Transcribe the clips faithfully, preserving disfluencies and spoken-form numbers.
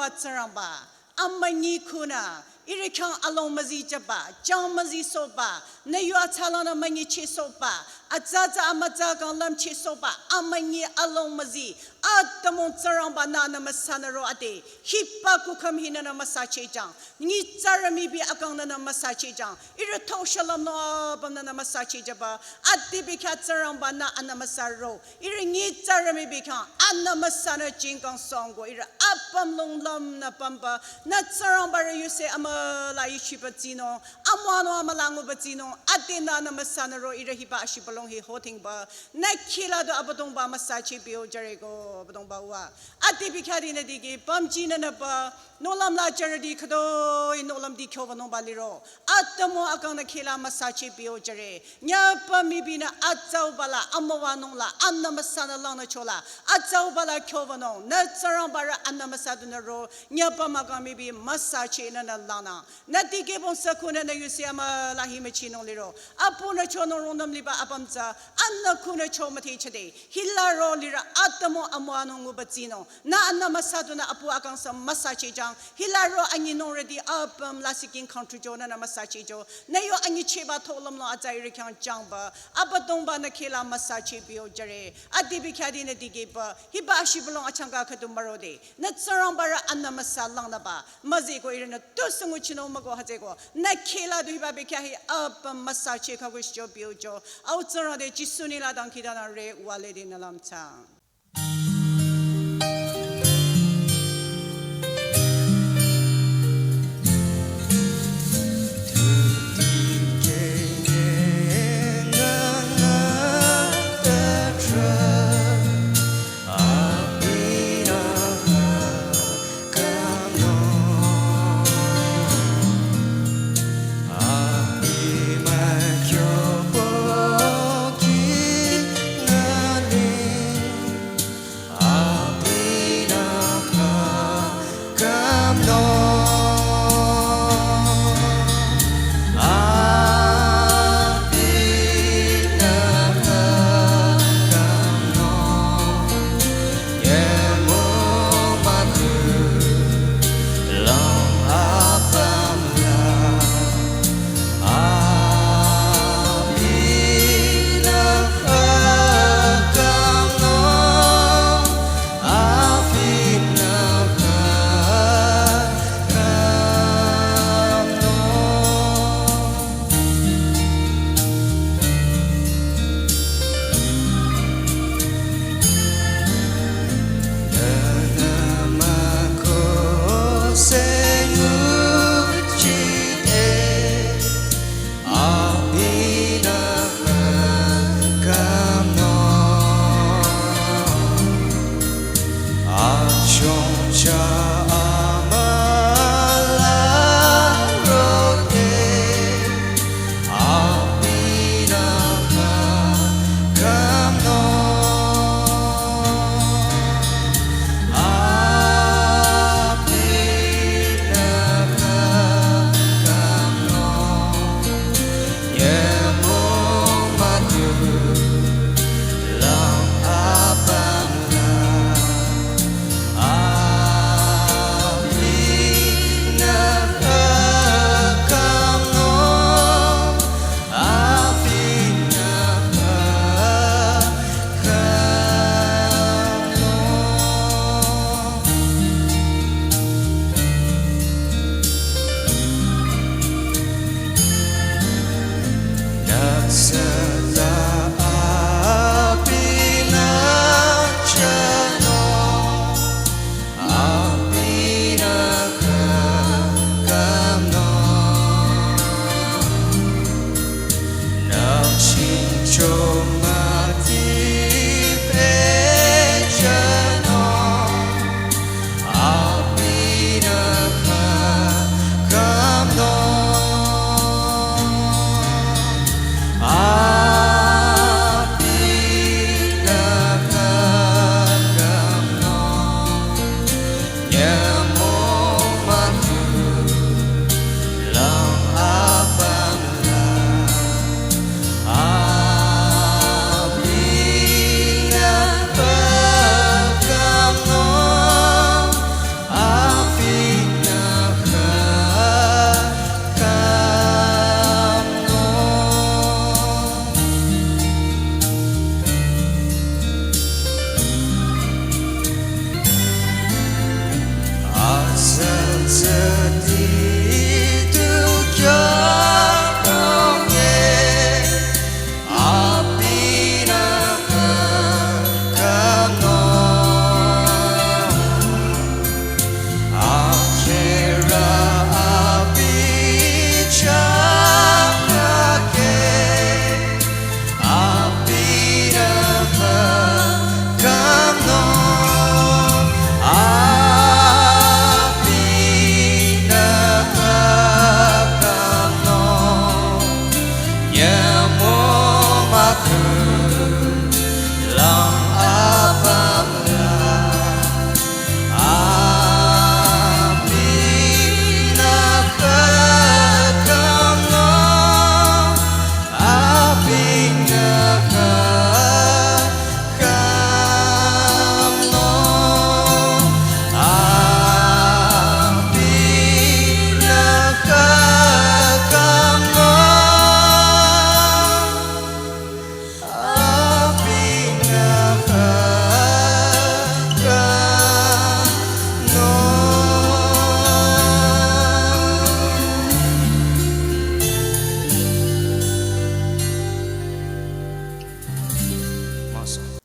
Tsingrangba, amünyi khunü, ihrü khyang along müzijüba, jang müzisohba, nü yu atsalanü münyichehsohba, atsa tsü amütsa kang lümchehsohba, amünyi along müzi, atümung Tsingrangba nü nü müsanü ro ade, hiba kukhüm hi nünü müsachehjang, nyitsarü mipi akang nünü müsachehjang, ihrü thoshalüm nü apüm nünü müsachehjüba, ade bekhyah Tsingrangba nü anü müsa ro, ihrü nyitsarü mipi khyang anü müsanü jingkang songko, ihrü apüm lunglüm nü pümba, nü Tsingrangba rü yuse amüla yichiba tsinung, amüwanung amüla nguba tsinung, ade nü nü müsanü ro ihrü hiba ashibülung hi hothingba, nü khila du Abüdongba müsacheh pio jüreko, Abüdongba uwa. Ade bekhyah dinü dikeh, pümji nünü ba, nohlüm la jürüti khütoi nohlümti kyobanungba liro. Atümung akang nü khila müsacheh pio jüre. Nyüpa mipinü atsauba la amüwanung la anü müsanü langnü chola. Atsauba la kyobanung. Nü Tsingrangba rü anü müsa dunü ro. Nyüpa mükang mipi müsacheh nünü langnü. Nü dikehbong sü khunü nü yuse amüla hi müchinung liro. Apunü chonung rungnüm liba apüm tsü. Anü khunü cho müthehchade. Hila ro lirü atümung amüwanung nguba tsinung. Nü anü müsa dunü apu akang sü müsachehjang. Hila ro anyinung rüti apüm lasih king kangthujo nünü müsachehjo. Nü yo anyichehba tholüm lo atsa ihrü khyang jangba. Abüdongba nü khila müsacheh pio jüre. Ade bekhyah dinü dikehba. Hiba ashibülung achangka khüdu mürode. Nü Tsingrangba rü anü müsa langnüba. Müzeko ihrünü tusü nguchinung müko hütsüko. Nü khila du hiba bekhyah hi apüm müsacheh khaku shijo piojo. Au Tsingrang te Jisu nü la dangkhidangnangre uwa lede nü lümchang.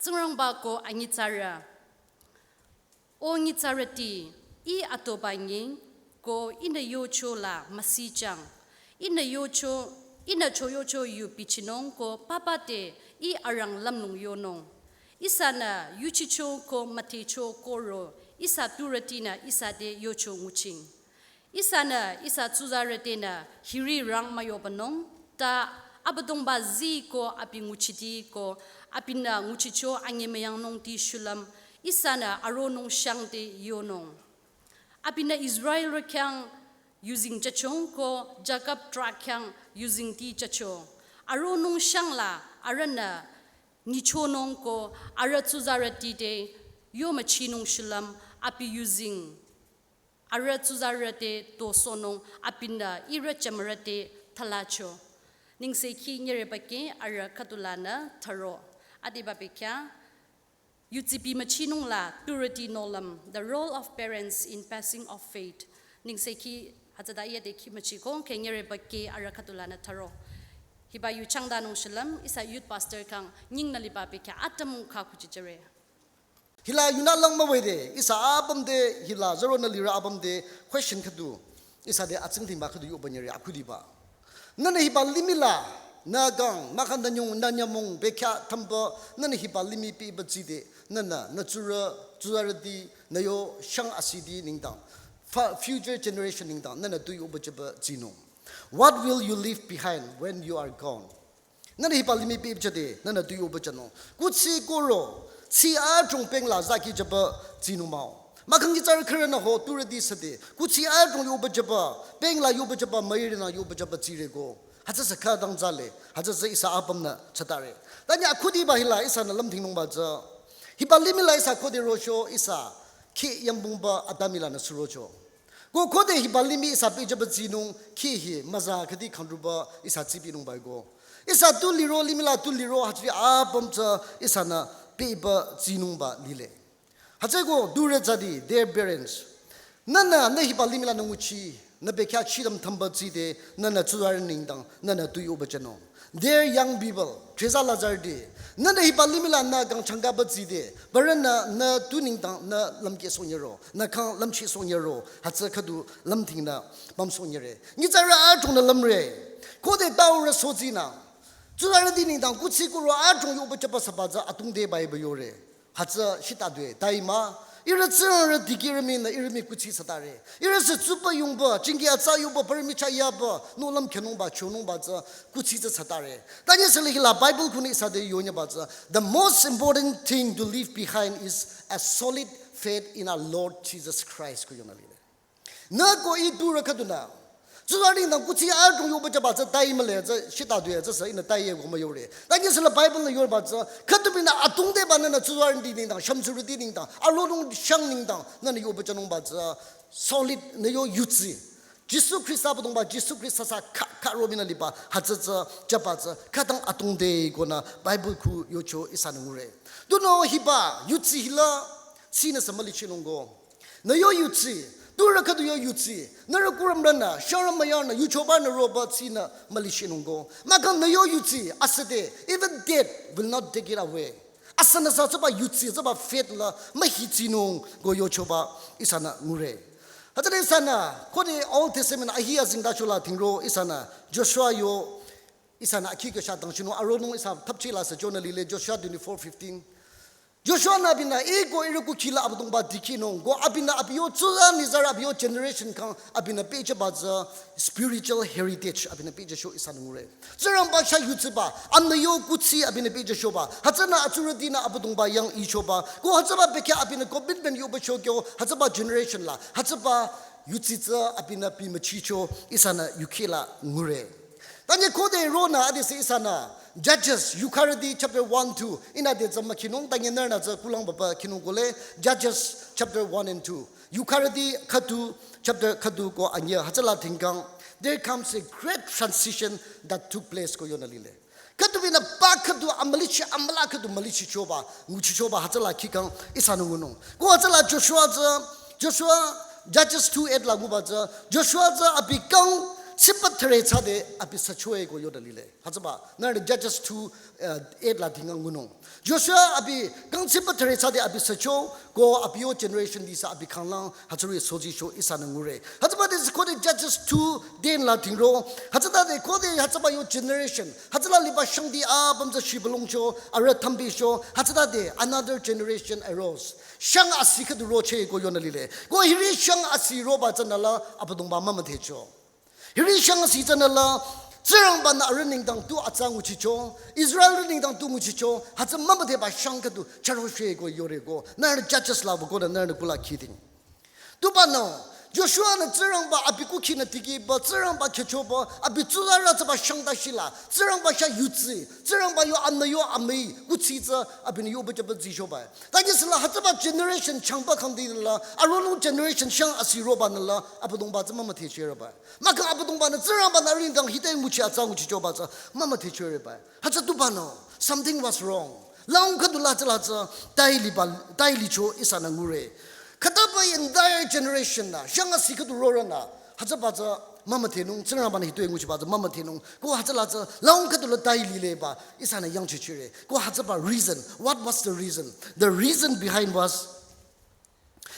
Tsingrangba ko anyitsarü. O nyitsarüti, ih atoba nyi, ko ihnü yocho la müsichang. Ihnü yocho, ihnü cho yocho yu bichinung ko papa te ih arang lümlong yonung. Ihsanü yuchicho ko müdhecho koro, ihsa turütinü ihsa te yocho nguching. Ihsanü ihsa tsuzarütinü hiri rang müyobanung, ta Abüdongba zii ko abi nguchiti ko abinü nguchicho anyemüyangnungti shulüm, ihsanü aronung shangte yonung. Abinü Israelrü khyang yuzeng jüchong ko Jakob trah khyang yuzengti jücho. Aronung shang la arühnü nyichonung ko arüh tsuzarüti te yomüchinung shulüm abi yuzeng arüh tsuzarü te tosohnung abinü ihrü jümürü te thalicho. Nengsekhi nyireba ke arüh khüdulanü tharo. Adiba bekhyah, yutsipi müchinung la turüti nohlüm, the role of parents in passing of faith. Nengsekhi hütsüta yade khi müchiko ke nyireba ke arüh khüdulanü tharo. Hiba yu changdanung shulüm, ihsa youth pastor khyang nyingnü liba bekhyah atümung kha khuchijüre. Hila yunü lang müwüde, ihsa apüm te, hila züronü lirü apüm te, question khüdu, ihsa te atsingdhingba khüdu yoba nyire akhudiba. Nühnü hiba limih la, nü kang, mahkhang nü nyung, nü nyümong, bekhyah thamba, nühnü hiba limih pehba tside, nühnü, nü tsurü, tsurüti, nü yo shang asidi nengdang, fa-, future generation nengdang, nühnü tu yoba jüba tsinung. What will you leave behind when you are gone? Nühnü hiba limih pehba tside, nühnü tu yoba jünung. Kuthsi koro, thsi adrong peng la zaki jüba tsinung mah-o. Mahkhang nyitsarü khürünü ho turüti süde, kuthsi adrong yoba jüba, peng la yoba jüba, müirinü yoba jüba tsire ko. Hütsüsü khütang tsale, hütsüsü ihsa apümnü thsatare. Tanyi akhudiba hila ihsanü lümdhingnungba tsü. Hiba limih la ihsa khode rocho ihsa, khi yangpungba atümih lanü surocho. Ko khode hiba limih ihsa pehjüba tsinung khi hi müza khüdi khandruba ihsa tsipinungba ko. Ihsa tu liro limih la tu liro hütsüri apüm tsü ihsanü pehba tsinungba lile. Hütsüeko turü tsüdi, dear parents. Nühnü, nü hiba limih lanü nguchi, nü bekhyah chidam thamba tside, nühnü tsurü nengdang, nühnü tu yoba jünung. Dear young people, dhreza lazarüti, nühnü hiba limih la nü kang changkaba tside, parünü nü tu nengdang nü lümkehsohnyiro, nü kang lümchehsohnyiro, hütsü khüdu lümdhingnü pümsohnyire. Nyitsarü adrongnü lümre, khode taurü sotsinü, tsurüti nengdang kuthsi koro adrong yoba jüba süba tsü atungde baiba yore. Hütsü shita due, taima. Ihrü Tsingrangba dikehrü mii nü ihrü mii kuthsi thsatare. Ihrü sü tsuba yungba, jingki atsa yungba, parü michah yaba, nohlüm khenungba, chonungba tsü kuthsi tsü thsatare. Tanyi süli hila Bible khunü ihsa te yonyaba tsü, the most important thing to leave behind is a solid faith in our Lord Jesus Christ ko yonü lile. Nü ko ih turü khüdunü, tsurü nengdang kuthsi adrong yoba jüba tsü taimüle tsü shita due tsü sü ihnü taiye ko müyore. Tanyi süla Bible nü yoreba tsü, khüdu binü atungdeba nühnü tsurü nengdang, shümtsurüti nengdang, aronung shang nengdang, nühnü yoba jünungba tsü, solid nü yo yutsi. Jisu Khrista Abüdongba, Jisu Khrista sü kha, kha ro binü liba, hütsü tsü jüba tsü, khütang atungde konü Bible khu yocho ihsanü ngure. Tunüo hiba, yutsi hila, tsinü sü mülichinung ko. Nü yo yutsi, Turü khüdu yo yutsi, nührü kurümrünü, sharü müyarünü, yuchobanü roba tsinü mülishinungko. Mahkhang nü yo yutsi, asüde, even death will not take it away. Asünü sa tsüba yutsi, tsüba faith la, mühitsinung ko yochoba, ihsanü ngure. Hütsüde ihsanü, khode Old Testament ahi azingdachola thingro, ihsanü, Joshua yo, ihsanü akhi kyo sha dangchinung, aronung ihsa thapchila sü Jonah lile, Joshua twenty-four fifteen. Joshua-nü abinü, eko ihrü kukhila Abüdongba dikehnung, ko abinü abi yo tsuzanizarü abi yo generation khyang abinü pehjüba tsü spiritual heritage abinü pehjücho ihsanü ngure. Tsingrangba chah yutsiba, amnü yo kuthsi abinü pehjüchoba, hütsünü atsurütinü Abüdongba yang ichoba, ko hütsüba bekhyah abinü commitment yobacho kyo, hütsüba generation la, hütsüba yutsi tsü abinü pimüchicho ihsanü yukhila ngure. Tanye khode ronü adesü ihsanü Judges, Yukharüti chapter one, two, ihnü de tsü mükhinung, tanye nührünü tsü kulang papa khinung kole, Judges chapter one and two. Yukharüti khüdu, chapter khüdu ko anyüh, hütsüla dhingkhang, there comes a great transition that took place ko yonü lile. Khüdu binü pa khüdu amülichi, amüla khüdu mülichichoba, nguchichoba, hütsüla khikhang ihsanü ngunung. Ko hütsüla Joshua tsü, Joshua, Judges two eight la nguba tsü, Joshua tsü abi kang tsipa thüre thsade abi süchoe ko yonü lile. Hütsüba, nührünü Judges two, uh, eight la dhingkhang ngunung. Joshua abi kang tsipa thüre thsade abi sücho, ko abi yo generation disü abi khanglang, hütsüri sojicho ihsanü ngure. Hütsüba desü khode Judges two ten la dhingro, hütsütade khode hütsüba yo generation, hütsüla liba shangti apüm tsü shibülungcho, arüh thambicho, hütsütade another generation arose. Shang asi khüdu roche ko yonü lile. Ko hiri shang asi roba tsünü la Abüdongba mümüdhecho. Hiri shang asi tsünü la, Tsingrangbanü arüh nengdang tu atsa nguchicho, Israelrü nengdang tu nguchicho, hütsü mümüdheba shang khüdu chüroche ko yore ko, nührünü Judges la bu ko nührünü kula khiding. Tubanü, Joshua-nü Tsingrangba abi kukhinü tikehba, Tsingrangba khyüchoba, abi tsuzarü tsüba shang tashila, Tsingrangba chah yutsi, Tsingrangba yo amnü yo amüi, kuthsi tsü abinü yoba jüba zichoba. Tanye süla hütsüba generation changba khangdinü la, aronung generation shang asi robanü la, Abüdongba tsü mümüdhechereba. Mahkhang Abüdongbanü Tsingrangbanü arüh nengdang hita nguchi atsa nguchichoba tsü mümüdhechereba. Hütsü tubanü, something was wrong. Laung khüdu la tsüla tsü, tai liba, tai licho ihsanü ngure. Khütaba entire generation nü, shang asi khüdu rorünü, hütsüba tsü mümüdhenung, Tsingrangbanü hitoi nguchiba tsü mümüdhenung. Ko hütsüla tsü, laung khüdu la tai lileba, ihsanü yangchichire. Ko hütsüba reason, what was the reason? The reason behind was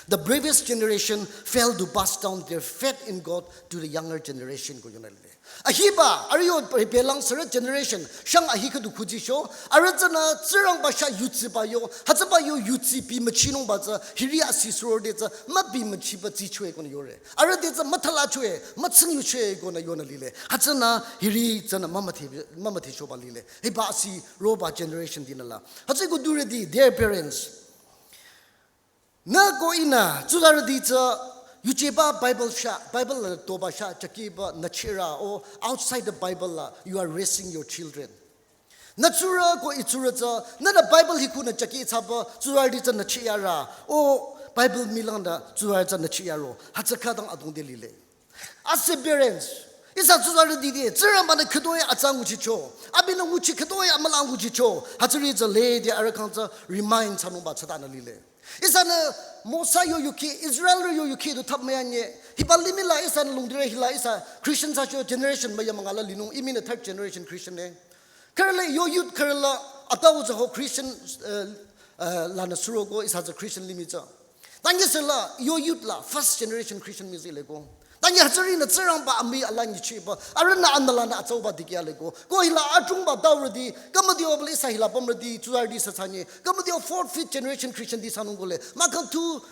the previous generation failed to pass down their faith in God to the younger generation ko yonü lile. Ahiba, arüh yo pe-, pelang sürü generation, shang ahi khüdu khujicho, arüh tsünü Tsingrangba chah yutsiba yo, hütsüba yo yutsi pimüchinungba tsü, hiri asi surode tsü, müpimüchiba zichoe konü yore. Arüh te tsü müthalachoe, mütsingyuchoe konü yonü lile. Hütsünü hiri tsünü mümüdhe, mümüdhechoba lile. Hiba asi roba generation dinü la. Hütsü ko durüti, their parents. Nü ko ihnü, tsuzarüti tsü, yujeba Bible chah, Bible la toba chah, chakiba nü chirü, o outside the Bible la, you are raising your children. Nü tsurü ko i tsurü tsü, nünü Bible hikunü chaki thsaba, tsuzarüti tsü nü chiyarü, o Bible milang da, tsuzarü tsü nü chiyaro, hütsü khütang adrong de lile. As a parents, ihsa tsuzarüti te, Tsingrangbanü khütoi atsa nguchicho, abinü nguchi khütoi amüla nguchicho, hütsüri tsü lede arüh khyang tsü remind thsanungba thsatanü lile. Ihsanü Mosa yo yukhi, Israelrü yo yukhi du thap müyanye, hiba limih la ihsanü lungdire hila ihsa Christian thsacho generation müyamünga la linung, iminü third generation Christian ne. Khürüla yo youth khürüla atau tsü ho Christian, eh, eh, lanü suro ko ihsa tsü Christian limih tsü. Tanye süla yo youth la first generation Christian mii zile ko. Tanye hütsürinü Tsingrangba amüi ala nyichiba, arühnü anülanü atsauba dikeh le ko. Ko hila adrongba taurüti, khümütio bali ihsa hila pümrüti, tsuzarüti sü thsanye, khümütio fourth, fifth generation Christian ti thsanung kole. Mahkhang tu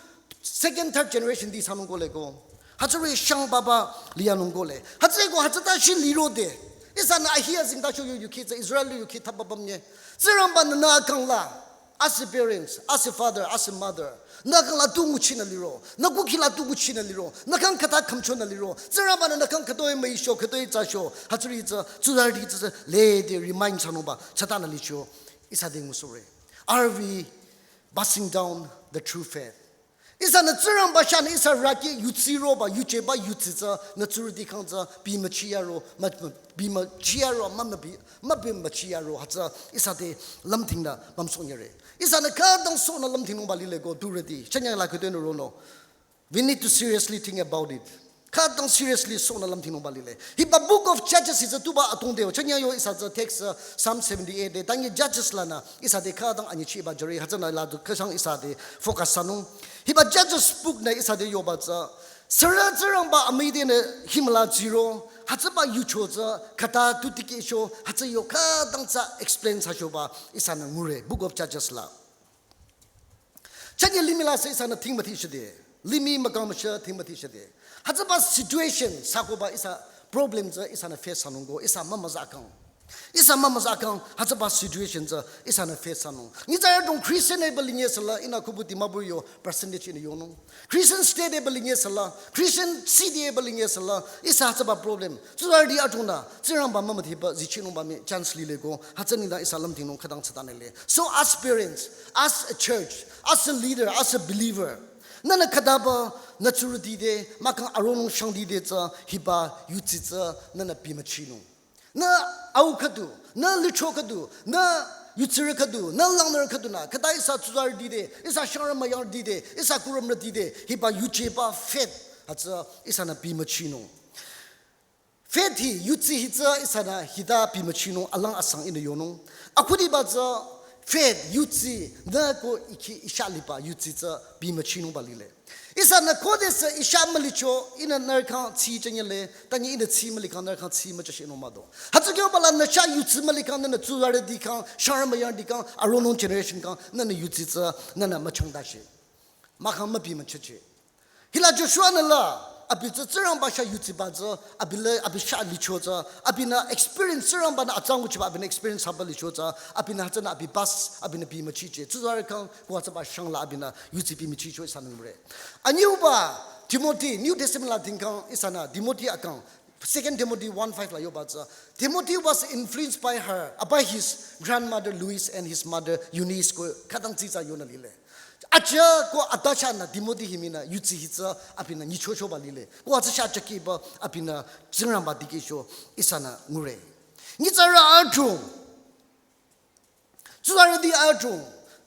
second, third generation ti thsanung kole ko. Hütsüri shang papa liyanung kole. Hütsüeko hütsüta shi lirode. Ihsanü ahi azingdacho yo yukhi tsü Israel yo yukhi thapba pümnye. Tsingrangbanü nü khyang la. As a parents, as a father, as a mother. Nü khyang la tu nguchinü liro. Nü kukhi la tu nguchinü liro. Nü khyang khüta khümchonü liro. Tsingrangbanü nü khyang khütoi müicho, khütoi thsacho. Hütsüri tsü, tsuzarüti tsü, lede remind thsanungba, thsatanü licho. Ihsa te ngusohre. Are we passing down the true faith? Ihsanü Tsingrangba chahnü ihsa raki yutsi roba, yujeba yutsi tsü, nü tsurüti khyang tsü, bimüchiyaro, mü-, mü-, bimüchiyaro, mü-, mübi-, mübimüchiyaro, hütsü ihsa te lümdhingnü pümsohnyere. Ihsanü khütang sohnü lümdhingnungba lile ko durüti, chanyang la khütoi nü ronung. We need to seriously think about it. Khütang seriously sonü lümthingnungba lile. Hiba Book of Judges hi tsü tuba atongde yo. Chanya yo ihsa tsü text uh, Psalm seventy-eight de. Tangi Judges lanü ihsa te khütang anyichiba jüre. Hütsünü la du khüsang ihsa te focus thsanung. Hiba Judges book nü ihsa te yoba tsü. Sürü Tsingrangba amüide nü himla zero. Hütsüba yucho tsü khüta tu tikehcho. Hütsü yo khütang tsü explain thsachoba ihsanü ngure. Book of Judges la. Chanye limih la sü ihsanü thingmüthishide. Limih mükangmüshe thingmüthishide. Hütsüba situation thsakoba ihsa problem tsü ihsanü face thsanung ko ihsa mümüzakang. Ihsa mümüzakang hütsüba situation tsü ihsanü face thsanung. Nyitsarü adrong Christian ebe linye süla ihnü kubu Dimapur yo percentage ihnü yonung. Christian state ebe linye süla, Christian city ebe linye süla, ihsa hütsüba problem. Tsuzarüti adrong nü, Tsingrangba mümüdheba zichinungba mii chance lile ko, hütsü nengdang ihsa lümthingnung khütang thsatanü le. So as parents, as a church, as a leader, as a believer, nühnü khütaba, nü tsurüti te, mahkhang aronung shangti te tsü, hiba yudsi tsü, nühnü bimüchinung. Nü au khüdu, nü licho khüdu, nü yudsirü khüdu, nü langnürü khüdunü, khüta ihsa tsuzarüti te, ihsa shangrü müyurüti te, ihsa kurümrüti te, hiba yujeba faith, hütsü ihsanü bimüchinung. Faith hi, yudsi hi tsü ihsanü hita bimüchinung alang asang ihnü yonung. Akhudiba tsü faith, yudsi, nü ko ikhi ihsa liba yudsi tsü bimüchinungba lile. Ihsanü khodesü ihsa mülicho ihnü nührü khyang tsi chanyele, tanyi ihnü tsi mülikhang nührü khyang tsi müchashinung mah do. Hütsü kyoba la nü chah yudsi mülikhang nühnü tsuzarüti khyang, shangrü müyurüti khyang, aronung generation khyang, nühnü yudsi tsü, nühnü müchangdashi. Mahkhang mübimüchichi. Hila Joshua-nü la, abi tsü Tsingrangba chah yudsiba tsü, abi le, abi chah licho tsü, abinü experience Tsingrangbanü atsa nguchiba, abinü experience thsaba licho tsü, abinü hütsünü abi bas, abinü bimüchichi. Tsuzarü khyang, ko hütsüba shang la abinü yudsi bimüchicho ihsanü ngure. Anyuba, Timothy, New Testament la dhingkhang, ihsanü, Timothy akang, Second Timothy one five la yoba tsü. Timothy was influenced by her, uh, by his grandmother Lois and his mother Eunice ko khütang tsi tsü yonü lile. Acha ko ata chahnü Timothy hi mii nü yudsi hi tsü abinü nyichochoba lile. Ko atsü chah chakiba abinü Tsingrangba dikehcho ihsanü ngure. Nyitsarü adrong. Tsuzarüti adrong.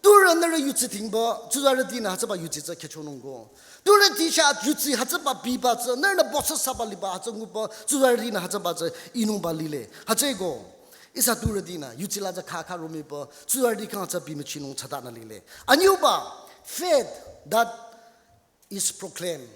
Turü nührü yudsi dhingba, tsuzarütinü hütsüba yudsi tsü khehchonung ko. Turüti chah yudsi hütsüba biba tsü, nührünü bosa thsaba liba hütsü nguba, tsuzarütinü hütsüba tsü inungba lile. Hütsüeko. Ihsa turütinü, yudsi la tsü khakha romiba, tsuzarüti khyang tsü bimüchinung thsatanü lile. Anyuba, faith that is proclaimed.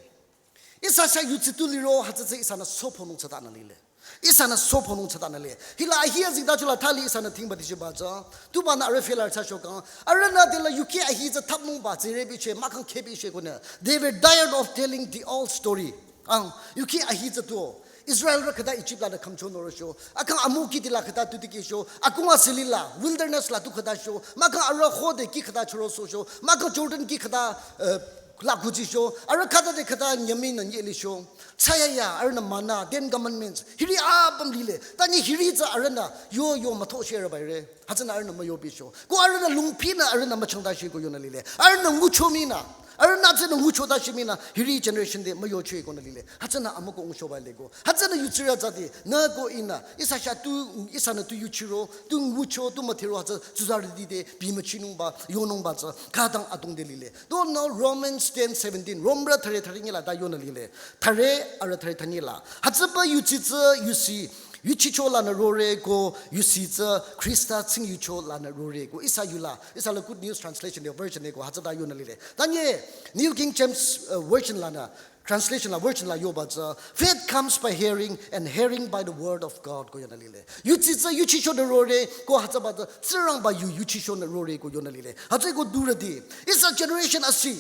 Ihsa chah yudsi tu liro, hütsü tsü ihsanü sophonung thsatanü lile. Ihsanü sophonung thsatanü le. Hila ahi azengtacho la thali ihsanü dhingba dichiba tsü. Tubanü arüh failure thsacho kang. Arühnü dela yuki ahi tsü thapnungba tsü rebiche, mahkhang khebiche konü. They were tired of telling the old story. Ang, yuki ahi tsü tu. Israelrü khüta Egypt lanü khümcho norocho. Akang amüki tila khüta tu tikehcho. Akung asili la, wilderness la tu khüta cho. Mahkhang arüh khode ki khüta chürosohcho. Mahkhang Jordan ki khüta, eh, la kujicho. Arüh khüta te khüta nyüminü nyelicho. Thsayaya, arühnü manna, Ten Commandments. Hiri apüm lile. Tanyi hiri tsü arühnü, yo, yo, müthoshirü baire. Hütsünü arühnü müyobicho. Ko arühnü lungpinü arühnü müchangdashi ko yonü lile. Arühnü ngucho mii nü. Arühnü tsünü nguchodashi mii nü. Hiri generation te müyocho konü lile. Hütsünü amüko nguchoba leko. Hütsünü yudsirü tsüti. Nü ko ihnü. Ihsa chah tu, ihsanü tu yuchiro. Tu ngucho, tu müdhero. Hütsü tsuzarüti te bimüchinungba, yonungba tsü. Khütang adrong te lile. Donü Romans ten seventeen. Romrü thüre thüre nyi la ta yonü lile. Thüre arüh thüre thüre nyi la. Hütsüba yudsi tsü yusi. Yuchicho lanü rore ko yusi tsü Khrista tsingyucho lanü rore ko ihsa yula, ihsa la Good News Translation yo version ne ko hütsüta yonü lile. Tanyi New King James, uh, Version lanü, translation la version la yoba tsü, faith comes by hearing and hearing by the word of God ko yonü lile. Yudsi tsü yuchichonü rore ko hütsüba tsü Tsingrangba yu yuchichonü rore ko yonü lile. Hütsüeko turüti. Ihsa generation asi.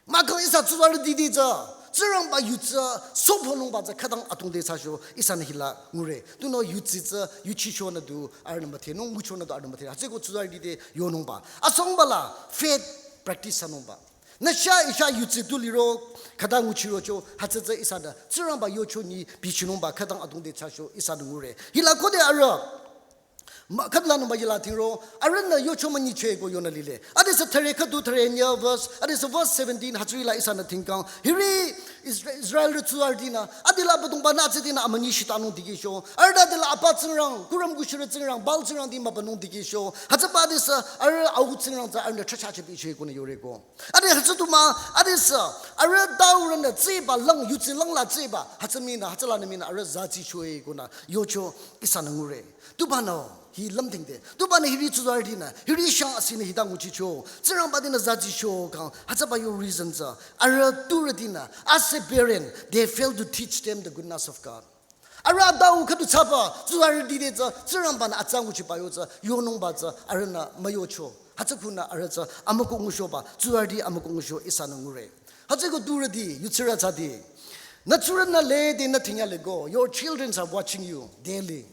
Mahkhang ihsa tsuzarüti te tsü, Tsingrangba yu tsü, sophonungba tsü khütang adrong te thsacho, ihsanü hila ngure. Tunüo yudsi tsü, yuchichonü du, arühnü müdhenung, nguchonü du arühnü müdhe. Hütsüeko tsuzarüti te yonungba. Asongba la, faith practice thsanungba. Nü chah ihsa yudsi tu liro, khüta nguchirocho, hütsü tsü ihsanü, Tsingrangba yocho nyi, bichinungba, khütang adrong te thsacho, ihsanü ngure. Hila khode arüh, ma, khütla nungba yila dhingro, arühnü yocho münyiche ko yonü lile. Adesü thüre khüdu thüre nyi verse, adesü verse seventeen hütsüri la ihsanü dhingkhang. Hiri Isra-, Israelrü tsuzarütinü, adila Abüdongba nü tsütinü amünyi shitanung dikehcho. Arüh adila apa tsingrang, kuram kushirü tsingrang, Baal tsingrangti mübünung dikehcho. Hütsüba adisü, arüh au tsingrang tsü arühnü trahchehcheh bicheh konü yoreko. Adi hütsü du mah, adisü, arüh taurünü tsüba lang, yutsi lang la tsüba, hütsü mii nü, hütsülanü mii nü, arüh zazichoe konü, yocho, ihsanü ngure. Tubanü, hi lümdingde. Tubanü hiri tsuzarütinü, hiri shang asinü hita nguchicho. Tsingrangba tinü zazicho kang, hütsüba yo reason tsü. Arüh turütinü, as a parent, they fail to teach them the goodness of God. Arüh adau khüdu thsaba, tsuzarüti te tsü, Tsingrangbanü atsa nguchiba yo tsü, yonungba tsü, arühnü müyocho. Hütsü khunü arüh tsü, amükoh nguchoba, tsuzarüti amükoh ngucho ihsanü ngure. Hütsüko turüti, yutsirü tsüti. Nü tsurünü lede nü thingyaleko, your children are watching you daily.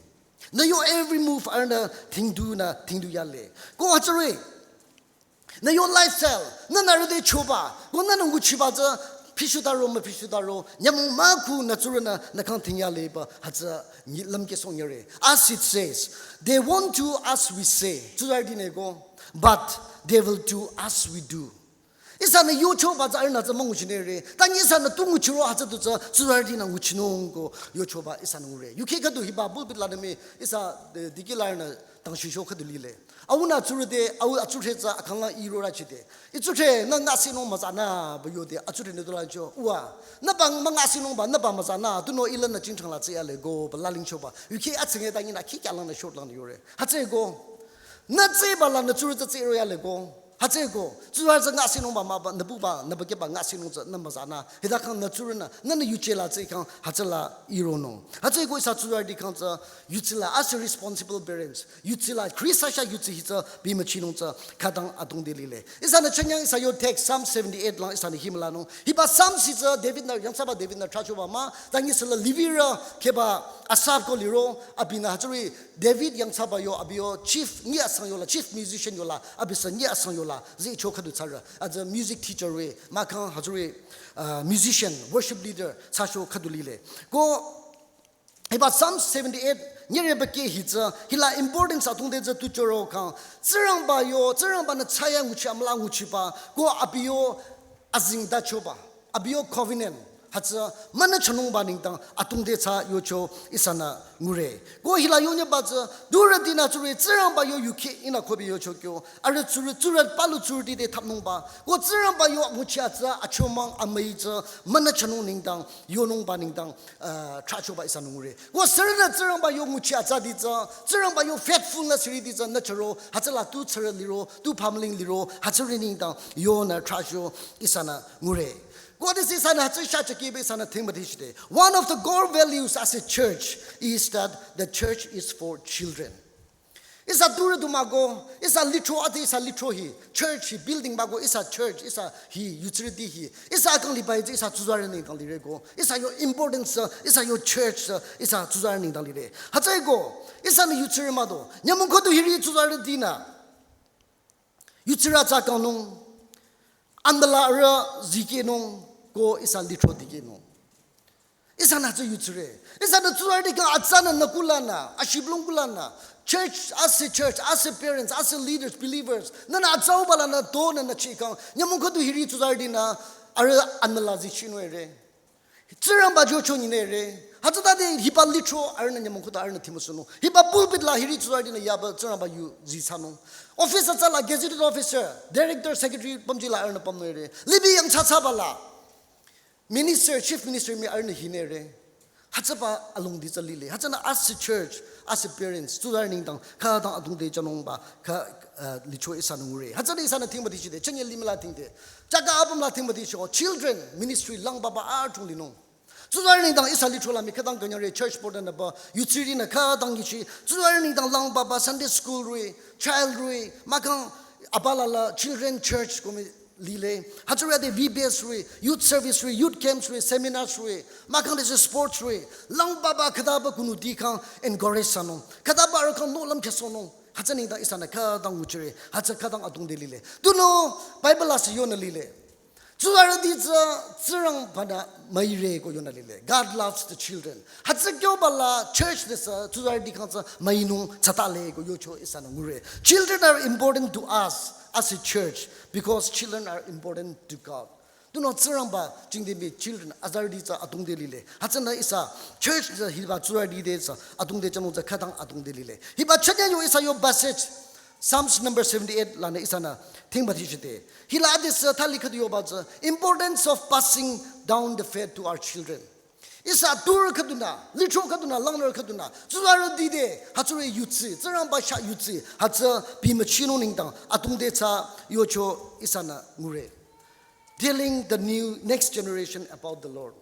Nü yo every move arühnü thingdunü thingduyale. Ko hütsüri. Nü yo lifestyle, nü nü rüde choba, ko nü nü nguchiba tsü, phishutaro, müphishutaro, nyümong mükhu nü tsurünü, nü khyang thingyaleba, hütsü nyi lümkesong yare. As it says, they won't do as we say. Tsuzarütinü ko, but they will do as we do. Ihsanü yochoba tsü arühnü tsü münguchinere. Tanyi ihsanü tu nguchiro hütsü du tsü tsuzarütinü nguchinung ko yochoba ihsanü ngure. Yukheh khüdu hiba pulpit lanü mii ihsa, eh, dikehlanü tangshusho khüdu lile. Aunü atsurü te, au atsurü tsü akhanglang iro rachide. Itsurü nü ngasinung müzanü ba yode atsurünü tulancho. Ua, nü ba müngasinungba, nü ba müzanü, tunüo ilanü jingchangla tsüyaleko, ba lalingchoba. Yukheh atsünge tanyi nü khikyalangnü shortlangnü yore. Hütsüko. Nü tsüba lanü tsurü tsü tsüro yaleko. Hütsüko, tsuzarü tsü ngasinungba mah ba, nü buba, nü bakeba ngasinung tsü, nü müzanü. Hita khyang nü tsurünü, nü nü yuje la tsü khyang, hütsüla ironung. Hütsüko ihsa tsuzarüti khyang tsü, yutsila, as a responsible parents. Yutsila, Khrista chah yutsi hi tsü, bimüchinung tsü, khütang adrong te lile. Ihsanü chünyang ihsa yo text Psalm seventy-eight lang, ihsanü himlanung. Hiba Psalm hi tsü, David nü, yangthsaba David nü trahchoba mah, tanyi süla Levirü, kheba Asaph ko liro, abinü hütsüri, David yangthsaba yo, abi yo, chief, nyi asang yola, chief musician yola, abi sü nyi asang yola, zicho khüdu thsarü, as a music teacher re, mahkhang hütsüri, uh, musician, worship leader, thsacho khüdu lile. Ko, hiba Psalm seventy-eight, nyire bake hi tsü, hila importance adrong te tsü tu choro kang, Tsingrangba yo, Tsingrangbanü thsayahiya nguchi amüla nguchiba, ko abi yo, azengtachoba, abi yo covenant, hütsü münüchanungba nengdang adrong te thsa yocho ihsanü ngure. Ko hila yonyüba tsü, turütinü tsurü Tsingrangba yo yukheh ihnü kobi yocho kyo, arüh tsurü tsurü palu tsurüti te thapnungba, ko Tsingrangba yo nguchi atsa achomang amüi tsü münüchanung nengdang, yonungba nengdang, uh, trahchoba ihsanü ngure. Ko sürünü Tsingrangba yo nguchi atsati tsü, Tsingrangba yo faithfulness riti tsü nü chüro, hütsüla tu tsurü liro, tu pamling liro, hütsüri nengdang, yonü trahcho ihsanü ngure. Ko adisü ihsanü hütsü shachakebe ihsanü thingmüti shide. One of the core values as a church is that the church is for children. Ihsa turü du mah ko, ihsa lithro ati ihsa lithro hi, church hi, building mah ko, ihsa church, ihsa hi, yutsirüti hi, ihsa kang liba hi tsü ihsa tsuzarü nengdang lireko, ihsa yo importance, ihsa yo church, ihsa tsuzarü nengdang lire. Hütsüko, ihsanü yutsirü mah do, nyümong khüdu hiri tsuzarütinü, yutsirü atsa kangnung, andala arüh zikehnung, ko ihsa lithro dikehnung. Ihsanü tsü yutsire. Ihsanü tsuzarüti kang atsanü nü kulanü, ashiblung kulanü. Church, as a church, as a parents, as a leaders, believers. Nünü atsauba lanü tonü nü chikang. Nyümong khüdu hiri tsuzarütinü arüh anüla zichinung ere. Tsingrangba jocho nyinere. Hütsütade hiba lithro arühnü nyümong khüdu arühnü thimusunung. Hiba pulpit la hiri tsuzarütinü yaba Tsingrangba yu zithsanung. Office atsala gazetted officer, director, secretary pümjila arühnü pümnung ere. Libi yangthsathsaba la. Minister, chief minister mii arühnü hinere. Hütsüba alongdi tsü lile. Hütsünü as a church, as a parents, tsuzarü nengdang, khütang adrong te thsanungba, kha, uh, licho ihsanü ngure. Hütsünü ihsanü thingmüti shide, chünye limih la thingde. Chaka apüm la thingmüti sho, children ministry lang baba adrong linung. Tsuzarü nengdang ihsa lithro la mii khütang künyangre church board nü ba, yutsirünü khütang yichi. Tsuzarü nengdang lang baba Sunday school rui, child rui, mahkhang abalala children church ko mii lile. Hütsürü ade V B S rui, youth service rui, youth camps rui, seminars rui, mahkhang de sports rui, lang baba khütaba kunuti kang encourage thsanung. Khütaba arüh kang nohlüm khesonung. Hütsü nengdang ihsanü khütang nguchire, hütsü khütang adrong te lile. Tunüo Bible la sü yonü lile. Tsuzarüti tsü Tsingrangbanü müire ko yonü lile. God loves the children. Hütsü kyoba la church de sü tsuzarüti kang tsü müinung thsatale ko yocho ihsanü ngure. Children are important to us as a church because children are important to God. Tunüo Tsingrangba jingte mii children azarüti tsü adrongte lile. Hütsünü ihsa church tsü hiba tsurüti te tsü adrongte thsanung tsü khütang adrongte lile. Hiba chünye yo ihsa yo passage Psalms number seventy-eight lanü ihsanü thingba thichite. Hila adesü thali khüdu yoba tsü importance of passing down the faith to our children. Ihsa turü khüdunü, lithro khüdunü, langnürü khüdunü, tsurüti te, hütsüri yudsi, Tsingrangba chah yudsi, hütsü bimüchinung nengdang, adrongte tsü yocho ihsanü ngure. Telling the new, next generation about the Lord.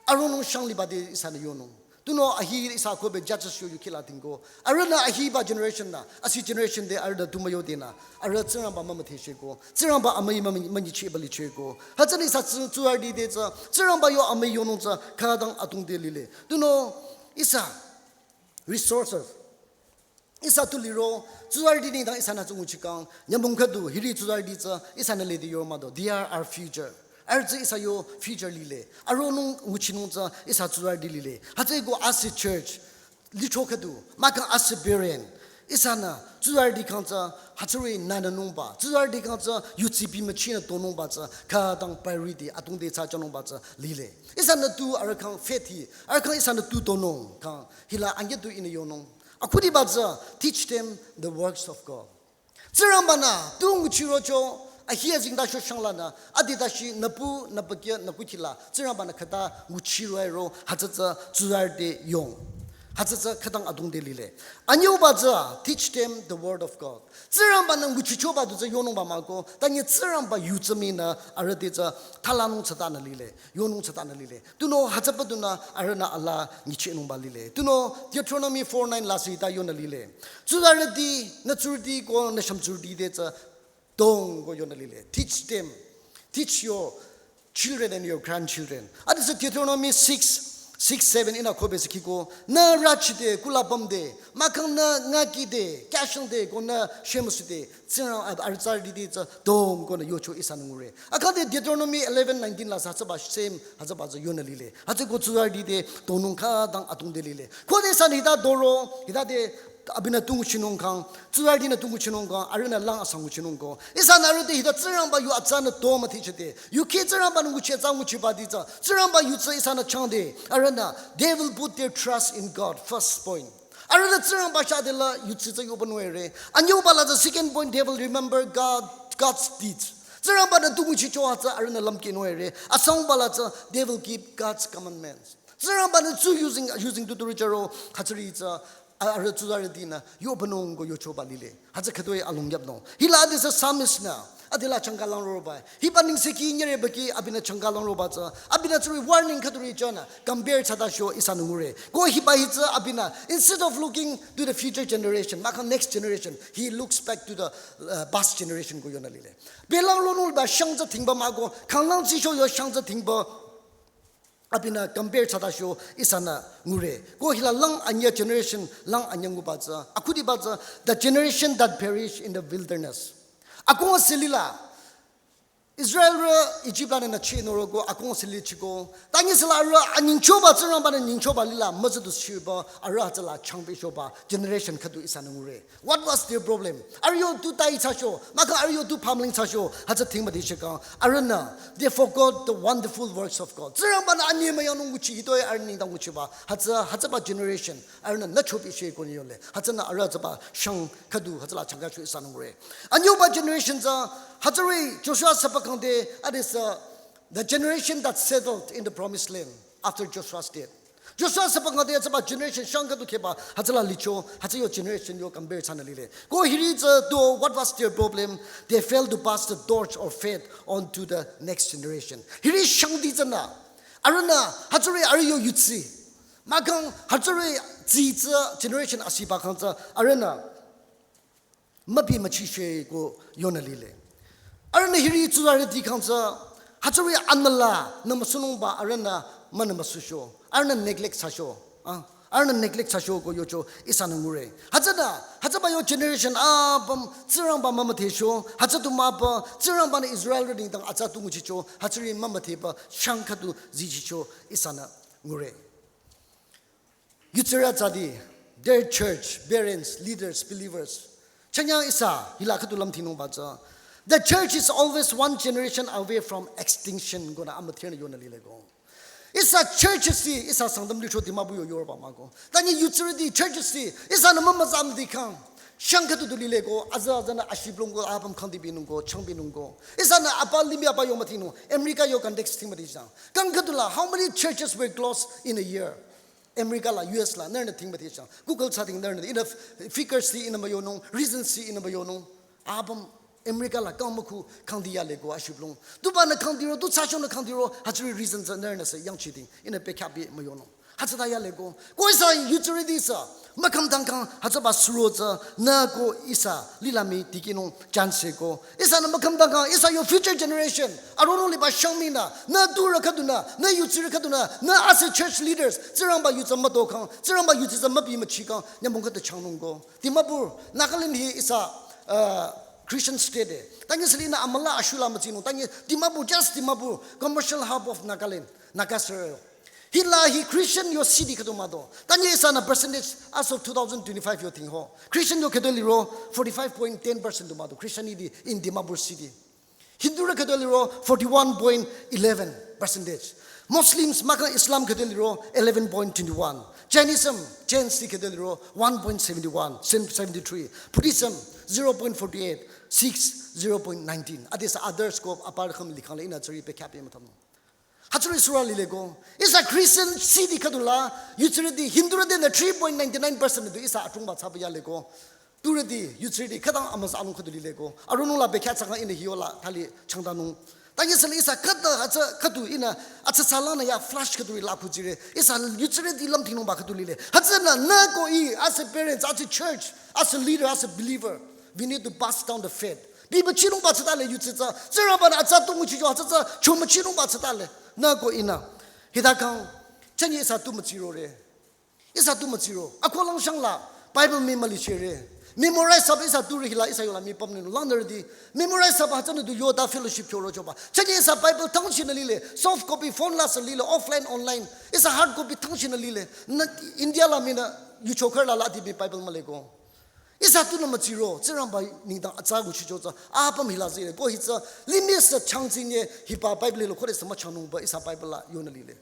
Aronung shang liba te ihsanü yonung. Tunüo ahi ihsa kobe judges yo yukhila tingko. Arühnü ahiba generation nü, asi generation te arühnü tu müyo denü. Arüh Tsingrangba mümüdhechehko. Tsingrangba amüi mümü-, münyichehba lichehko. Hütsünü ihsa tsu-, tsurüti te tsü, Tsingrangba yo amüi yonung tsü, khütang adrongte lile. Tunüo, ihsa, resources. Ihsa tu liro, tsurüti nengdang ihsanü tsü nguchikang, nyümong khüdu, hiri tsurüti tsü, ihsanü lede yor mah do. They are our future. Arüh tsü ihsa yo future lile. Aronung nguchinung tsü ihsa tsurüti lile. Hütsüeko asi church, lithro khüdu, mahkhang asi parent. Ihsanü tsurüti khyang tsü, hütsüri nününungba. Tsurüti khyang tsü, yudsi bimüchinü tonungba tsü, khütang priority, adrongte tsü thsanungba tsü, lile. Ihsanü tu arüh khyang faith hi, arüh khyang ihsanü tu tonung khyang, hila ange tu ihnü yonung. Akhudiba tsü, teach them the works of God. Tsingrangbanü, tu nguchirocho, ahi azengtacho shanglanü, adi tashi nüpu, nüpakya, nükukhila, Tsingrangbanü khüta nguchiroiro, hütsü tsü tsurüti yong. Hütsü tsü khütang adrongte lile. Anyüuba tsü, teach them the word of God. Tsingrangbanü nguchichoba du tsü yonungba mahko, tanyi Tsingrangba yu tsü minü, arüh te tsü thalanung thsatanü lile. Yonung thsatanü lile. Tunüo hütsüba dunü arühnü alaa nyichehnungba lile. Tunüo Deuteronomy four nine la sita yonü lile. Tsurüti, nü tsurüti ko nü shümtsurüti te tsü dong ko yonü lile. Teach them. Teach your children and your grandchildren. Adesü Deuteronomy six, six, seven ihnü kobe sü kiko. Nü rüchide, kula pümde, mahkhang nü ngakide, kyashangde, ko nü shemüsude, Tsingrang a-, arüh tsurüti te tsü dong konü yocho ihsanü ngure. Akhade Deuteronomy eleven nineteen la sü hütsüba same, hütsüba tsü yonü lile. Hütsüeko tsurüti te tonung khütang adrongte lile. Khode ihsanü hita doro, hita te abinü tu nguchinung khyang, tsurütinü tu nguchinung khyang, arühnü lang asang nguchinung ko. Ihsanü arüh te hita Tsingrangba yu atsanü to müdhechehde. Yukheh Tsingrangbanü nguchi atsa nguchiba te tsü, Tsingrangba yu tsü ihsanü changde. Arühnü, they will put their trust in God. First point. Arühnü Tsingrangba chah dela yudsi tsü yohpünung ere. Anyüuba la tsü second point, they will remember God, God's deeds. Tsingrangbanü tu nguchicho hütsü arühnü lümkehnung ere. Asangba la tsü, they will keep God's commandments. Tsingrangbanü tsü yuzeng, yuzeng tutu richaro, hütsüri tsü, a-, arüh tsurütinü, yohpünung ko yochoba lile. Hütsü khütoi alung yapnung. Hila adesü psalmist nü, adela changka lang roroba. Hiba nengsekhi nyereba ki abinü changka lang roba tsü, abinü tsüri warning khüturi chanü, compare thsatacho ihsanü ngure. Ko hiba hi tsü abinü, instead of looking to the future generation, mahkhang next generation, he looks back to the, uh, past generation ko yonü lile. Belang lonungba shang tsü dhingba mahko, khanglang tsicho yo shang tsü dhingba, abinü compare thsatacho ihsanü ngure. Ko hila lang anyüh generation, lang anyüh nguba tsü, akhudiba tsü, the generation that perish in the wilderness. Akong asili la, Israelrü Egypt lanü nüchi noro ko akong asili chiko. Tanyi sila arüh anyingchoba Tsingrangbanü nyingchoba lila mütsüdu shiba arüh hütsüla changpehchoba generation khüdu ihsanü ngure. What was their problem? Arüh yo tu tai thsacho, mahkhang arüh yo tu pamling thsacho, hütsü dhingmüde shikang. Arühnü, they forgot the wonderful works of God. Tsingrangbanü anyemüyangnung nguchi hitoi arüh nengdang nguchiba. Hütsü, hütsüba generation. Arühnü nüchopehcho ko nyole. Hütsünü arüh tsüba shang khüdu hütsüla changkacho ihsanü ngure. Anyüba generation tsü hütsüri Joshua süpü kangde adesü the generation that settled in the promised land after Joshua's death. Joshua süpü kangde tsüba generation shang khüdu kheba hütsüla licho hütsü yo generation yo compare thsanü lile. Ko hiri tsü to what was their problem? They failed to pass the torch of faith on to the next generation. Hiri shangti tsünü arühnü hütsüri arüh yo yudsi. Mahkhang hütsüri tsi tsü generation asiba kang tsü arühnü müpi müchicho ko yonü lile. Arühnü hiri tsurüti kang tsü hütsüri anmüla nü müsunungba arühnü münü müsucho. Arühnü neglect thsacho. Ah, arühnü neglect thsacho ko yocho ihsanü ngure. Hütsünü, hütsüba yo generation apüm Tsingrangba mümüdhecho. Hütsü du mahpü Tsingrangbanü Israelrü nengdang atsa tu nguchicho. Hütsüri mümüdheba shang khüdu zichicho ihsanü ngure. Yutsirü tsüdi, dear church, parents, leaders, believers. Chanyang ihsa, hila khüdu lümthinungba tsü. The church is always one generation away from extinction. Konü amüdherünü yonü lile ko. Ihsa church si, ihsa Sangtam licho Dimapur yo yorba mah ko. Tanyi yutsirüti church si, ihsanü mümüzamdi kang. Shang khüdu du lile ko, aza aza nü ashiblung ko, apüm khangdi binung ko, chang binung ko. Ihsanü apa limih apa yo müdhinung, America yo context thing müdhi chang. Kang khüdu la, how many churches were closed in a year? America la, U S la, nührünü thing müdhi chang. Google thsa thing nührünü, in a f-, figures si, in a mayonung, reasons si, in a mayonung. Apüm America la kang mükhu khangdi yale ko ashiblung. Tubanü khangdi ro, tu thsashonü khangdi ro, hütsüri reason tsü nührünü sü yangchi thing, ihnü bekhyah bi mayonung. Hütsüta yale ko. Ko ihsa yutsirüti sü, mükhümdang kang, hütsüba suro tsü, nü ko ihsa, lila mii dikehnung chance ko. Ihsanü mükhümdang kang, ihsa yo future generation, aronung liba shang mii nü, nü turü khüdunü, nü yutsirü khüdunü, nü as a church leaders, Tsingrangba yu tsü müto kang, Tsingrangba yu tsü mübi müchi kang, nyümong khüta changnung ko. Dimapur, Nagaland hi ihsa, uh, Christian state e. Tanyi sili nü amüla ashula mütsinung. Tanyi Dimapur, just Dimapur, commercial hub of Nagaland, Naga soil. Hila hi Christian yo city khüdu mah do. Tanyi ihsanü percentage as of two thousand twenty-five yo thing ho. Christian yo khüdu liro forty-five point ten percent du mah do. Christianity in Dimapur city. Hindurü khüdu liro forty-one point eleven percentage. Muslims, maka Islam khüdu liro eleven point twenty-one. Jainism, Jains khüdu liro one point seventy-one, seventy-three. Buddhism, zero point forty-eight, six, zero point nineteen. Adisa others ko apar kham likhang le ihnü tsüri bekhyah bi müthamnung. Hütsüri sura lile ko. Ihsa Christian city khüdu la, yutsirüti Hindurüti nü three point ninety-nine percent du ihsa atungba thsaba yale ko. Turüti, yutsirüti, khütang amüsa anung khüdu lile ko. Aronung la bekhyah thsa kang ihnü hiyo la, thali changdanung. Tanyi sili ihsa khüta hütsü khüdu ihnü, atsü thsalang nü ya flash khüdu la kujire. Ihsa yutsirüti lümthingnungba khüdu lile. Hütsünü, nü ko ih, as a parents, as a church, as a leader, as a believer, we need to pass down the faith. Bi müchinungba tsütale yutsitsa. Tsingrangbanü atsa tu nguchicho hütsütsa, cho müchinungba tsütale. Nü ko ihnü. Hita kang, chanyi ihsa tu müchirore. Ihsa tu müchiro. Akholang shang la, Bible mii mülichere. Memorize thsaba ihsa turü hila, ihsa yola mii pümnü langnürüti. Memorize thsaba hütsünü du yota fellowship khyoro choba. Chanyi ihsa Bible tangchinü lile. Soft copy phone la sü lile. Offline, online. Ihsa hard copy tangchinü lile. Nü India la mii nü yucho khürü la la di mii Bible mühle ko. Ihsa tunü müchiro, Tsingrangba nengdang atsa nguchicho tsü, apüm hila zire, ko hi tsü, limih sü changtsinye, hiba Bible lo khode sü müchangnungba, ihsa Bible la yonü lile.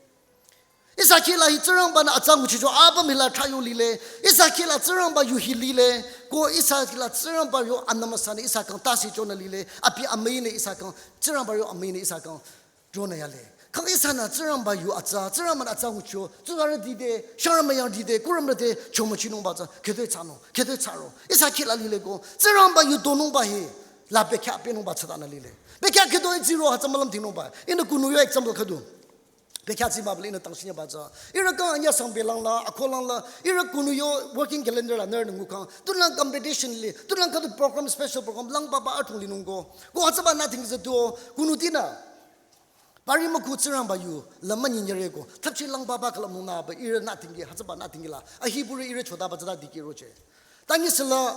Ihsa khila hi Tsingrangbanü atsa nguchicho, apüm hila trayo lile, ihsa khila Tsingrangba yu hi lile, ko ihsa khila Tsingrangba yo anamüsanü ihsa kang tasi chonü lile, abi amüinü ihsa kang, Tsingrangba yo amüinü ihsa kang, jonü yale. Kang ihsanü Tsingrangba yu atsa, Tsingrangbanü atsa ngucho, tsurü dide, shangrü müyang dide, kurümrü de, cho müchinungba tsü, khütoi thsanung, khütoi thsaro. Ihsa khila lile ko, Tsingrangba yu donungba hi, la bekhyah binungba tsütanü lile. Bekhyah khütoi tsiro hütsü mülümthingnungba. Ihnü kunu yo example khüdu. Bekhyah tsi mah bile ihnü tangsinyaba tsü. Ihrü kang anyüh sang belang la, akholang la, ihrü kunu yo working calendar la nührünü ngukang. Tunang competition li, tunang khüdu program, special program, lang papa atung linung ko. Ko hütsüba nothing tsü tuo, kunutinü. Pari mükhu Tsingrangba yu, la münyinyere ko. Thapchi lang papa khala müngnüba, ihrü nothing ki, hütsüba nothing ki la. Ahi buri ihrü chotaba tsüta dikehroche. Tanyi sila,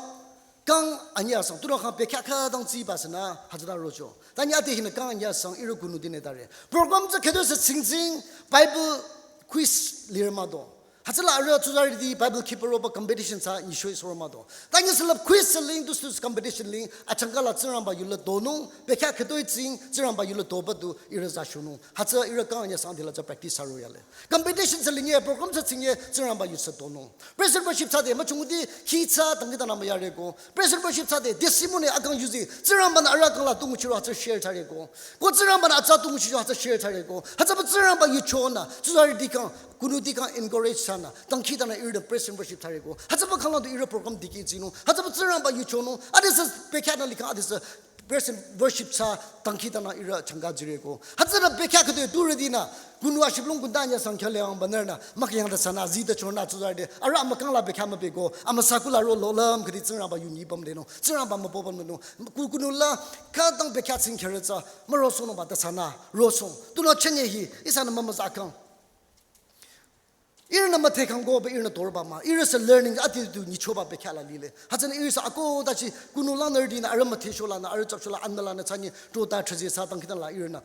kang anyüh sang, tunang kang bekhyah khütang tsiba sünü, hütsüta rocho. Tanyi ade hinü kang anyüh sang, ihrü kunutinü tare. Program tsü khüdu sü tsingtsing, Bible quiz lire mah do. Hütsüla arüh tsuzarüti Bible khipü roba competition thsa nyishoi soro mah do. Tanyi sila quiz sü ling, dus dus competition ling, achangka la Tsingrangba yu la donung, bekhyah khütoi tsing, Tsingrangba yu la doba du, ihrü za shunung. Hütsü ihrü kang anyüh sang dila tsü practice thsaro yale. Competition sü linye, program sü tsingye, Tsingrangba yu sü donung. Praise and worship thsade, müchungudi, hi tsü, tangki tanü müyare ko. Praise and worship thsade, testimony akang yuzi, Tsingrangbanü arüh kang la tu nguchiro hütsü share thsare ko. Ko Tsingrangbanü atsa tu nguchiro hütsü share thsare ko. Hütsüba Tsingrangba yu chonü, tsuzarüti kang, kunuti kang encourage thsanü, tangki tanü ihrü praise and worship thsare ko. Hütsüba kang la tu ihrü program dikeh tsinung. Hütsüba Tsingrangba yu chonung. Adisü bekhyah nü likang, adisü praise and worship thsa, tangki tanü ihrü changka jire ko. Hütsüta bekhyah khüdu turütinü, kunu ashiblung kunda anyüh sang khyale ang banarnü, mükyangta thsanü, zita chonü tsuzarüti, arüh amükang la bekhyah mübe ko, amüsa kula ro lolam khüdi Tsingrangba yu nyi pümdenung, Tsingrangba müpo pümdenung, ku kunu la, khütang bekhyah tsing khyare tsü, mürosohnungba ta thsanü, rosong, tunü chenye hi, ihsanü mümüsa kang. Ihrünü müdhe kang koba ihrünü dorba mah. Ihrü sü learning attitude nyichoba bekhyah la lile. Hütsünü ihrü sü akohdachi kunu langnürütinü arüh müdhe sholanü arüh chap shola anmalanü thsanyi trota thrazi sa tangki tanü la ihrünü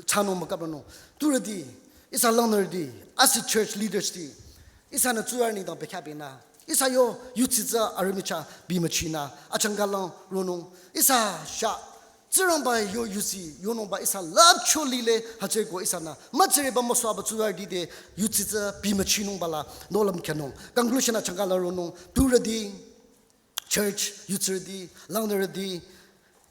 thsanung mükapnung. Turüti, ihsa langnürüti, as a church leaders ti. Ihsanü tsuzarü nengdang bekhyah binü. Ihsa yo yutsitsa arüh michah bimüchinü. Achangka lang ronung. Ihsa sha Tsingrangba yo yusi yonungba ihsa lüpcho lile, hütsüeko ihsanü mütsüreba müsaba tsuzarüti te yusi tsü bimüchinungba la nohlüm khyünung. Conclusion achangka la ronung, turüti, church, yutsirüti, langnürüti,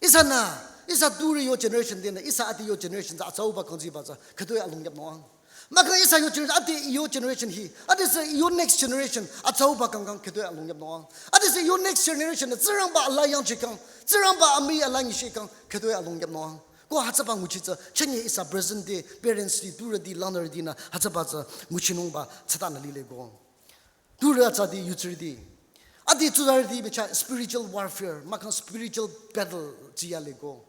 ihsanü, ihsa turü yo generation tenü, ihsa ati yo generation tsü atsauba kangziba tsü khütoi alongyapnung. Mahkhang ihsa yo generation, ati yo generation hi, ati sü yo next generation atsauba kangkang khütoi alongyapnung. Ati sü yo next generation Tsingrangba ala yangchikang, Tsingrangba amii ala nyishikang khütoi alongyapnung. Ko hütsüba nguchi tsü, chünye ihsa present day parents ti, turüti, langnürütinü hütsüba tsü nguchinungba tsütanü lile ko. Turü atsati yutsirüti, ati tsuzarüti michah spiritual warfare, mahkhang spiritual battle jiyale ko.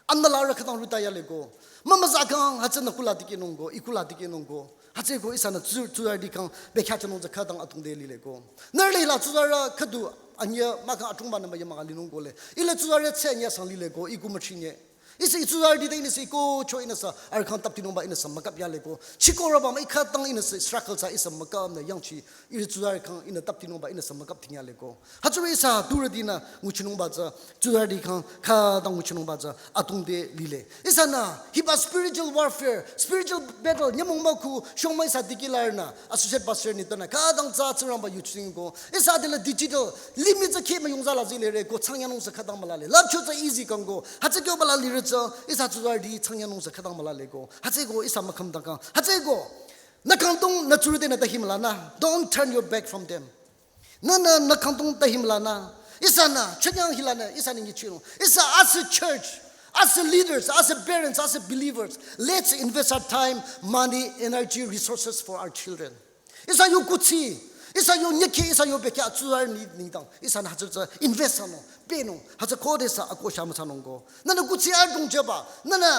Anüla arüh khütang rutayale ko. Mümüzakang hütsünü kula dikehnung ko, ikula dikehnung ko. Hütsüeko ihsanü tsu-, tsuzarüti khyang bekhyah thsanung tsü khütang atungde lile ko. Nührü hila tsuzarü khüdu anyüh mahkhang atungbanü müyamüka linung kole. Ihla tsuzarü tsü anyüh sang lile ko, iku müchinye. Ihsa itsuzarüti te ihnüsü ikocho ihnüsü arüh khyang taptinungba ihnüsü mükap yale ko. Chikoraba mah ikhütang ihnüsü struggle tsü ihsa mükapnü yangchi, itsuzarü khyang ihnü taptinungba ihnüsü mükap tingyale ko. Hütsüri ihsa turütinü nguchinungba tsü, tsuzarüti khyang khütang nguchinungba tsü atungde lile. Ihsanü hiba spiritual warfare, spiritual battle nyümong mükhu shongmü ihsa dikehlarünü, associate pastor ni tanü khütang tsü Tsingrangba yuching ko. Ihsa adela digital limih tsü kheh müyungza la zilere ko, changyanung sü khütang mülale. Lüpcho tsü easy kang ko. Hütsü kyo müla lirü tsü ihsa tsuzarüti changyanung sü khütang mülale ko. Hütsüeko ihsa mükhümdang kang. Hütsüeko nü kangdong nü tsurü tenü ta himülanü. Don't turn your back from them. Nühnü nü kangdong ta himülanü. Ihsanü chünyang hilanü ihsanü nyichirong. Ihsa as a church, as a leaders, as a parents, as a believers, let's invest our time, money, energy, resources for our children. Ihsa yo kuthsi, ihsa yo nyekhi, ihsa yo bekhyah tsuzarü ni nengdang ihsanü hütsü tsü invest thsanung, pehnung, hütsü khode sü akosha müthsanung ko. Nühnü kuthsi adrong jüba, nühnü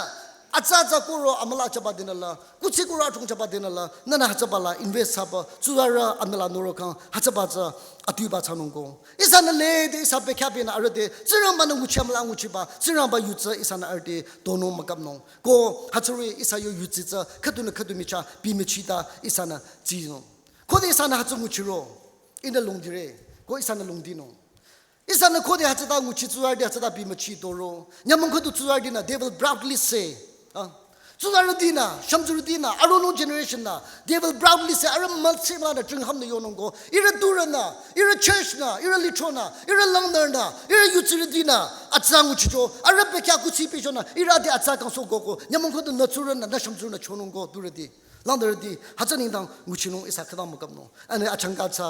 atsa atsa koro amüla jüba denü la, kuthsi koro adrong jüba denü la, nühnü hütsüba la invest thsaba, tsuzarü anüla noro khyang hütsüba tsü atuiba thsanung ko. Ihsanü lede ihsa bekhyah pehnü arüh te, Tsingrangbanü nguchi amüla nguchiba, Tsingrangba yu tsü ihsanü arüh te tonung mükapnung. Ko hütsüri ihsa yo yusi tsü khüdunü khüdu michah bimüchi ta ihsanü tsinung. Khode ihsanü hütsü nguchiro, ihnü lungdire, ko ihsanü lungdinung. Ihsanü khode hütsüta nguchi tsuzarüti hütsüta bimüchi toro, nyümong khüdu tsuzarütinü, they will proudly say, ah, tsuzarütinü, shümtsurütinü, aronung generation nü, they will proudly say, arüh mütsi mülanü jinghamnü yonung ko, ihrü turünü, ihrü church nü, ihrü lithronü, ihrü langnürünü, ihrü yutsirütinü, atsa nguchicho, arüh bekhyah kuthsi pehchonü, ihrü ade atsa kangsoh ko ko, nyümong khüdu nü tsurünü, nü shümtsurünü chonung ko, turüti, langnürüti, hütsü nengdang nguchinung ihsa khütang mükapnung. Ani achangka tsü,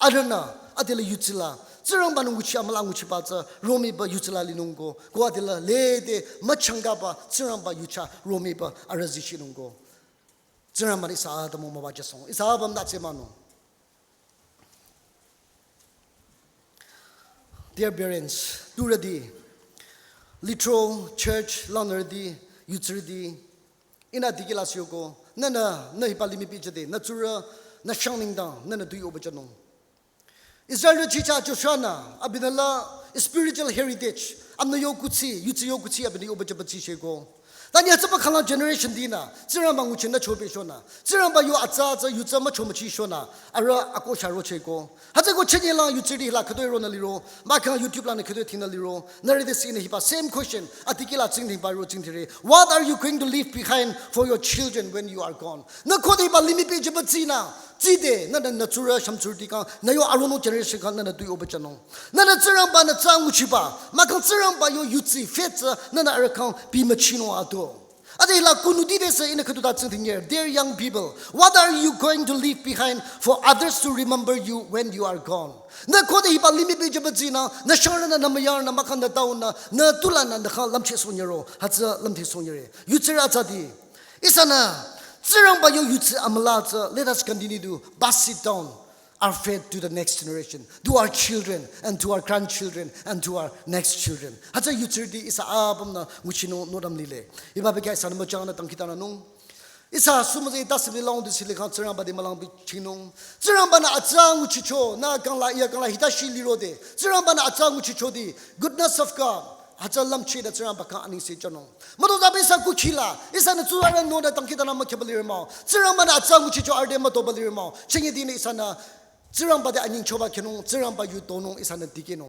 arühnü, adela yutsila, Tsingrangbanü nguchi amüla nguchiba tsü, romiba yutsila linung ko, ko adela lede müchangkaba, Tsingrangba yuchah, romiba arüh zichinung ko. Tsingrangbanü ihsa atümung mübüjüsoh, ihsa apümnü tsü mühnung. Dear parents, turüti, lithro, church, langnürüti, yutsirüti, ihnü dikehla siyoko, nühnü, nü hiba limih pehjüde, nü tsurü, nü shang nengdang, nühnü tu yohpüjünung. Israelrü chicha Joshua-nü, abinü la spiritual heritage, amünü yo kuthsi, yusi yo kuthsi, abinü yohpüjüba tsisheko. Tanyi hütsüba khala generation tinü, Tsingrangba nguchinü chopehchonü, Tsingrangba yo atsa atsa yutsü mücho müchishonü, arüh akosha rocheko. Hütsüeko chünye la yutsirüti hila khütoi ronü liro, mahkhang YouTube lanü khütoi tingnü liro, nührü te sinü hiba same question, adikehla tsingdhingba ro tsingdhingre. What are you going to leave behind for your children when you are gone? Nü khode hiba limih pehjüba tsinü, tside, nühnü nü tsurü shümtsurüti khyang, nü yo aronung generation khyang, nühnü tu yohpüjünung. Nühnü Tsingrangbanü tsü nguchiba, mahkhang Tsingrangba yo yusi faith tsü, nühnü arüh khyang bimüchinung ato. Ade hila kunutide sü ihnü khüdu ta tsingdhingre, dear young people, what are you going to leave behind for others to remember you when you are gone? Nü khode hiba limih pehjüba tsinü, nü shangrünü, nü müyurünü, mahkhang nü taonü, nü tulanü, nü khyang lümchehsohnyüro, hütsü lümthehsohnyüre. Yutsirü atsati, ihsanü, Tsingrangba yo yusi amüla tsü, let us continue to pass it down our faith to the next generation, to our children, and to our grandchildren, and to our next children. Hütsü yutsirüti ihsa apümnü nguchinung nohlüm lile. Hiba bekhyah ihsanü müchangnü dangkhidangnangnung. Ihsa sumüze ita sibi lang du sili khyang Tsingrangba te mülang bichinung. Tsingrangbanü atsa nguchicho, nü kangla, iya kangla, hita shi lirode. Tsingrangbanü atsa nguchichoti, goodness of God. Hütsü lümchehnü Tsingrangba khyang anengse jünung. Mütozah pü ihsa kukhila, ihsanü tsurü nonü dangkhidangnang mükheba lire mah-o. Tsingrangbanü atsa nguchicho arüh te mütoba lire mah-o. Chünye tinü ihsanü Tsingrangba te anyingchoba khyünung, Tsingrangba yu tonung ihsanü dikehnung.